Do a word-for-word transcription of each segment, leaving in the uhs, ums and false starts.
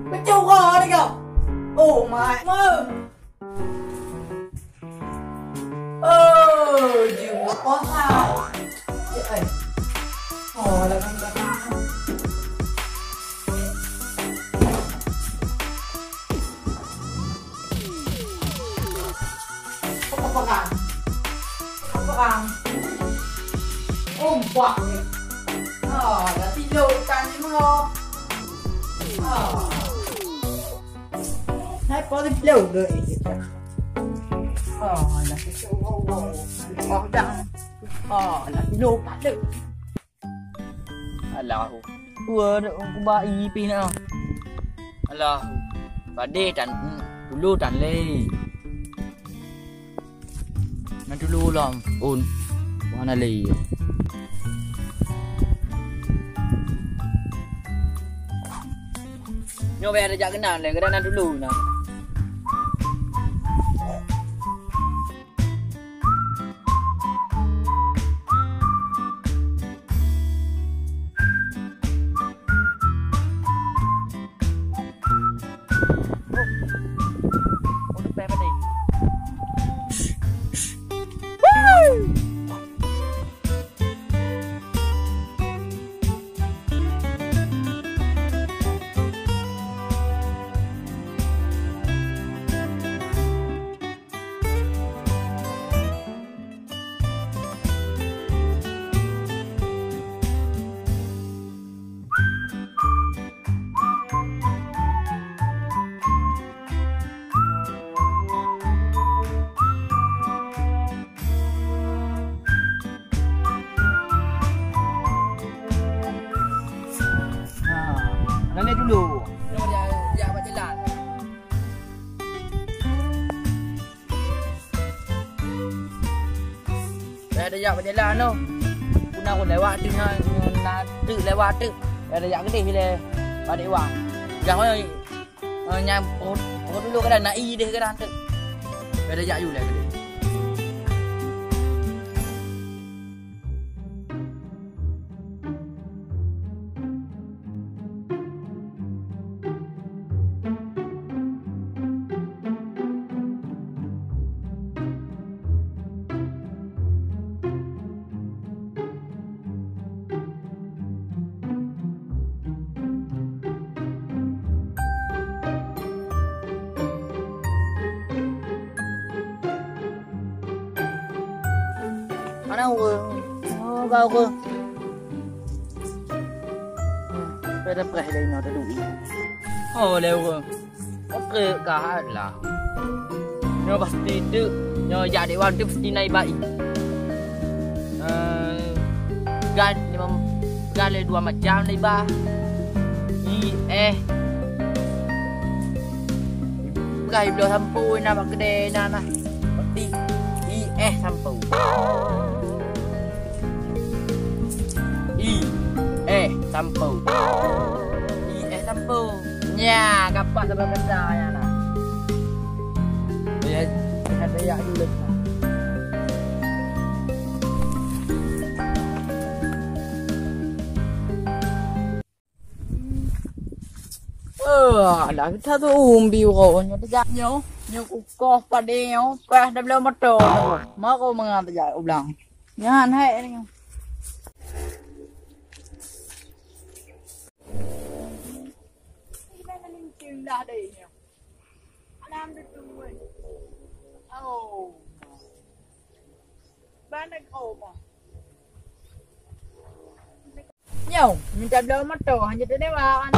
Becoba lagi. Oh my god. Oh, jiwa kosong. Eh, eh. Oh, lawan kosong. Apa perang? Apa perang? Umpak ni. Ah, dah tidur kan ni mula. Ah. Hai, pagi tidur ke? Ah, dah tidur. Oh, dah. Ah, dah tidur pada. Alah, dua kuba i pi na. Alah, padé tan, tulo tan lé. Nan tulo lom, un. Mana lé? Nyoe biar jak kenal lé, kadang nan tulo na. Ha, aneuk dulu. Nyoe dia, dia buat jalan. Saya ada jak berjalan tu. Puna aku lewat tu, na, na, tu lewat tu. Saya ada jak gedeh le. Balik wang. Dah mana? Eh, nyang, oh, oh, dulu kadang nak i deh kadang tu. Beda jak yue lagi. Mana ureueng? Oh, ka ureueng. Hmm, pada preh dari na tadi. Oh, le ureueng. Oke, ka lah. Nyoe pasti tu, nyoe jak dek wan tu pasti na iba i. Eh, gan, memang gan le dua macam na iba. I, eh. Bukan i bloe sampoe na bak keudè na, na. Pasti i, eh, sampoe. I, eh, sampoe. I, eh, sampoe. Nya, gapak saban kata nya na. Ya, ada yak dulu na. Eh, alah, kita tu umbi uroe nyoe teuga nyoe. Nyoe kukoh padé nyoe, pah dah bela moto. Mako mangat teuga ulang. Nyan hai nyoe. Alhamdulillah. Oh. Banda kau mah. Nyoe, minta bloe moto, hana teudewa kan.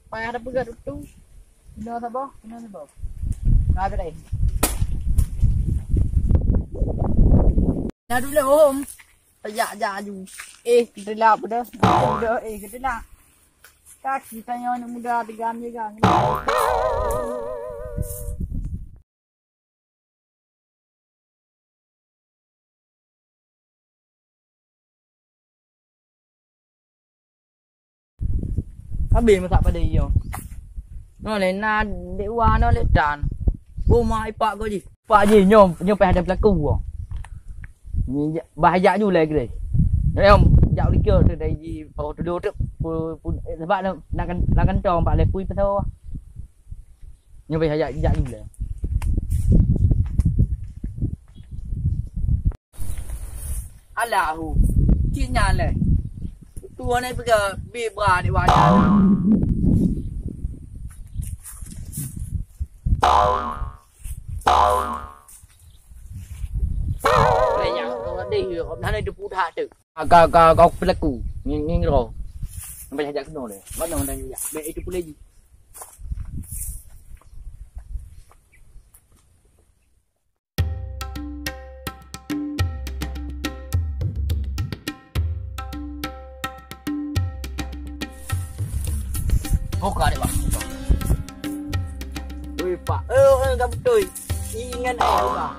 Payah tapeugah tu. Kena saboh, kena saboh. Ka tadi. Nah dulu, Om. Tajak-jak aju. Eh, kedelak pedas. Pedas, eh, kedelak. Kaki saya anak muda, tiga tiga. Habéh masak padé nyoe. Nyoe lé na dek wa nyoe lé dan. Boh ma ipak ko jih. Pak jih nyoe, nyoe payah ada pelaku. Ni ja-, bah jak ju lé gre. Nyoe jak likot tu dari ji pau tu tu. Pu-, pu-, eh, sebab na, na kan, na kan tong pak lé pui pasal. Nyoe payah jak, jak ju lé. Alah, hu. Cit nyan lé. Tuhan ni peugah bibra di wadah. Lé nyan, kau deh, kau hana ada pun dah tu. Kau, kau, kau pelaku. Ni, ni kau. Sampai hajat kena lé. Mana orang tanya? Baik itu pula ji. Buka deh, Pak. Oi, Pak. Eh, eh, ka beutôi. Ingat eh, Pak.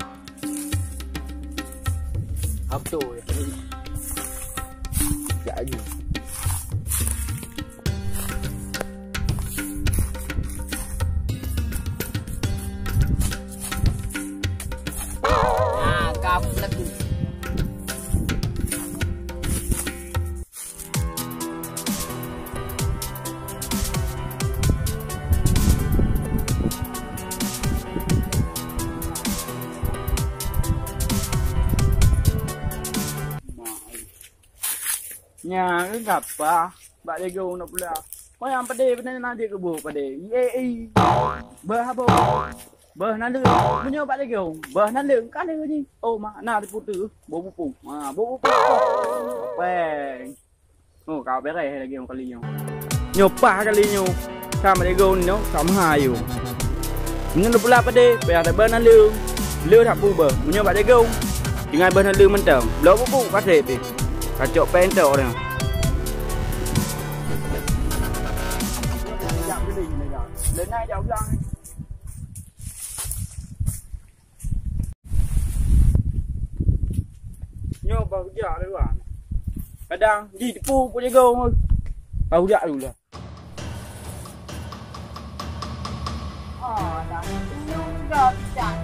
Ka beutôi. Jak laju. Nah, kamu lagi. Nyan ke gapa? Bak lego nak pula. Kau yang pedih benar nak dia kebo pedih. Ye, eh. Bah, bah. Bah, naleu. Meunyoe bak lego. Bah, naleu. Ka leu ni. Oh, mak, na diputu. Bau bupung. Ha, bau bupung. Peng. Oh, ka beres lagi nyang kali nyoe. Nyoe pah kali nyoe. Sama lego nyoe, sama hayu. Meunyoe pula pedih, payah tabah naleu. Leu that pubah. Meunyoe bak lego. Tinggai bah naleu mantong. Blok bupung, ka sép deh. Kacok peng tok orang. Nyoe bah ujak lé, Wan. Kadang jiteupeu pun jigong. Bah ujak dulu lah. Ah, dah. Tunggu juga, Pican.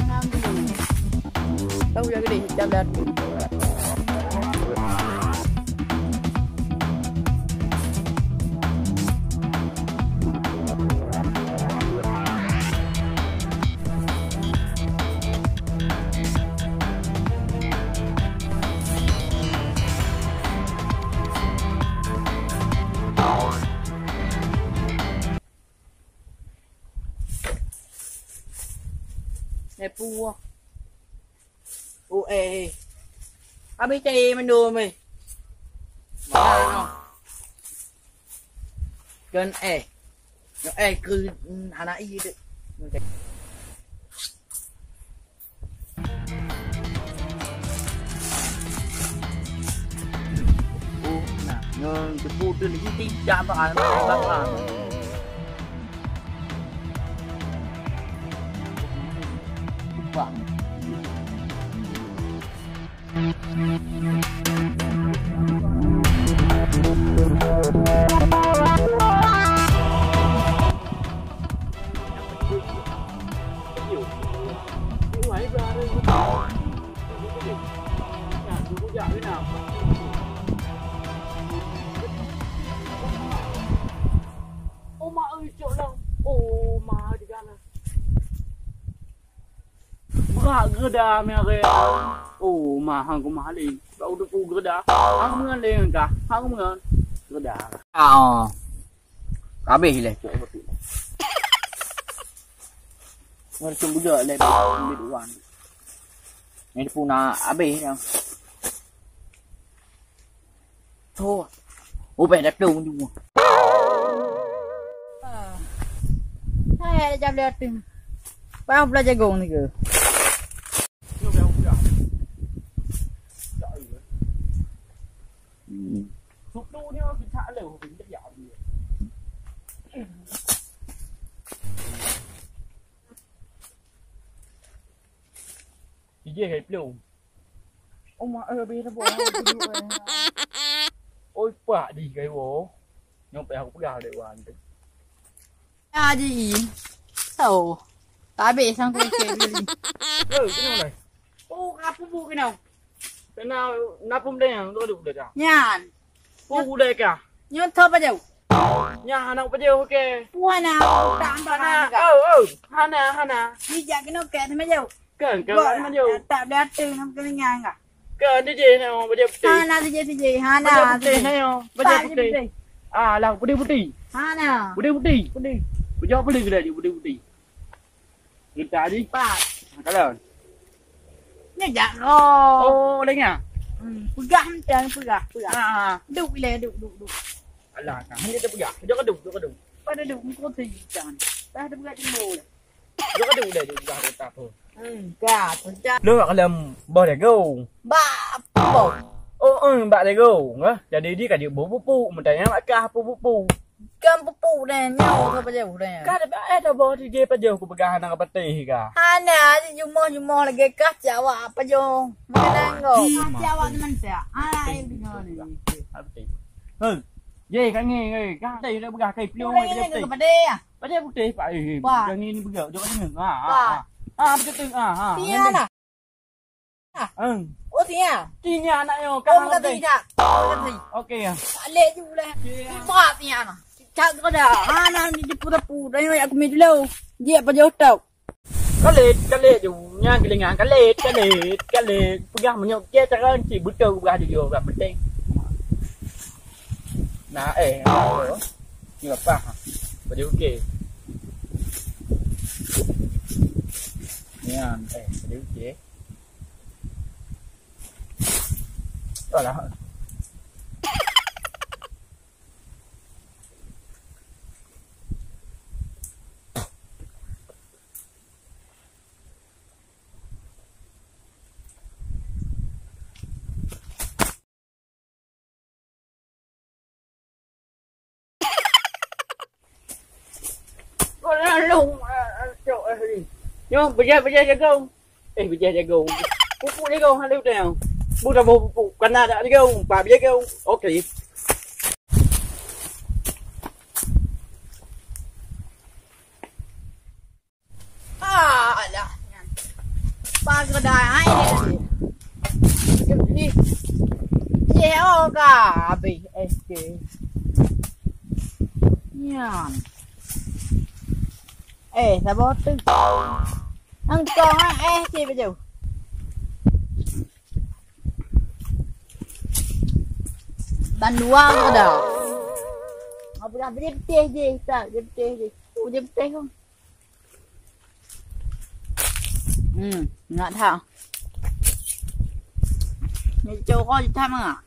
Nang dulu. Tahu ya gede, jam dah. Eh, puah. Oh, eh, eh. Habis cari mandum, eh. Mana, no? Kan, eh. No, eh, ke, mm, hana i tu. Oh, nah, ngon debu tu lagi tidak bakal, bakal. Upah. Oh, mak, eh, cok lang. Oh, ma, di sana. Tak gereda mi aré. Oh, mahang ku mahali. Bak udup ku gereda. Hang meunan lé ngon ka. Hang meunan. Gereda. Ah, oh. Habéh lé. Ngon sumbuja lé. Ambil wan. Ni pun nak habéh dah. Tho. Ubé dah tu nyoe. Hai, jam dia tu. Bang belajar gong ni ke? Hmm. Ijeh hai plueng. Oh, mak, eh, habéh dah buat. Oi, pak di kai wo. Nyoe payah aku peugah dek wan tu. Ya, Haji. Tau. Tak habéh sang tu ke beli. Eh, kenapa lai? Oh, apa bu kenapa? Kena, kenapa benda yang tu ada benda kah? Nyan. Oh, udah kah? Nyoe tho pajoh. Nyan anak pajoh, okey. Puan na, tak nampak hana. Oh, oh. Hana, hana. Bijak kena kat sama jauh. Kan, kan, kan, jauh. Tak ada tu nak kena nyan kah? Kan, dia je nak pajoh putih. Hana, dia je, dia je. Hana, pajoh putih, dia je. Pajoh putih. Ah, lah, putih-putih. Hana. Putih-putih. Putih. Pajoh putih ke dah je, putih-putih. Kita ni. Pat. Kalau. Ni jak kau. Oh, dah nya. Hmm, peugah macam peugah, peugah. Ha, ha. Duk le, duk, duk, duk. Alah, kan. Hanya dia peugah. Jom duk, jom duk. Pada duk, muka tu jangan. Dah ada peugah jemur. Jom duk le, duk peugah duk tak apa. Hmm, ka, pencah. Lu kat dalam boh lego. Bak apa? Oh, eh, bak lego. Jadi dia kan dia boh pupuk, mentanya bak kah apa pupuk. Kan pupuk dah nyawa ke pajoh dah. Ka ada eh dah boh tu je pajoh ku peugah hana ka pateh ka. Hana, jumoh-jumoh lagi kah cak awak pajoh. Mengenang kau. Cak awak teman tak? Alah, eh, dengar ni. Hei. Je, kami, eh, ka pateh dah peugah kai plueng, eh, pateh. Pateh putih, Pak. Eh, kami ni peugah, jok ni. Ha, ha. Ha, betul tu. Ha, ha. Tiada. Ah. Hmm. Oh, tiada. Tiada anak nyoe. Oh, kata tiada. Oh, kata tiada. Okey, ya. Tak lek ju lah. Okey, ya. Tiba tiada. Cak kau dah. Ha, nak di depan dapur. Dah nyoe aku mi dulu. Dia apa jauh tau. Kalit, kalit ju. Nyang kelingan kalit, kalit, kalit. Peugah menyok ke cara cik betul peugah jujur peugah penting. Nah, eh, apa tu? Ni apa? Baju okey. Ni, eh, baju okey. Alah. Nyoe, bejeh-bejeh jagong. Eh, bejeh jagong. Pupuk jagong, ada udah yang. Bukan mau pupuk, kan ada jagong, empat bejeh jagong. Okey. Ah, alah. Pakai dah, hai. Ni. Ye, oh, ka. Habis. Eh, okey. Nyan. Eh, sabar tu. Engkau, eh, cik baju. Ban dua ke dah? Apa dah beli petih je, tak, beli petih je. Oh, beli petih tu. Hmm, nak tak? Ni cakap je tak mengah.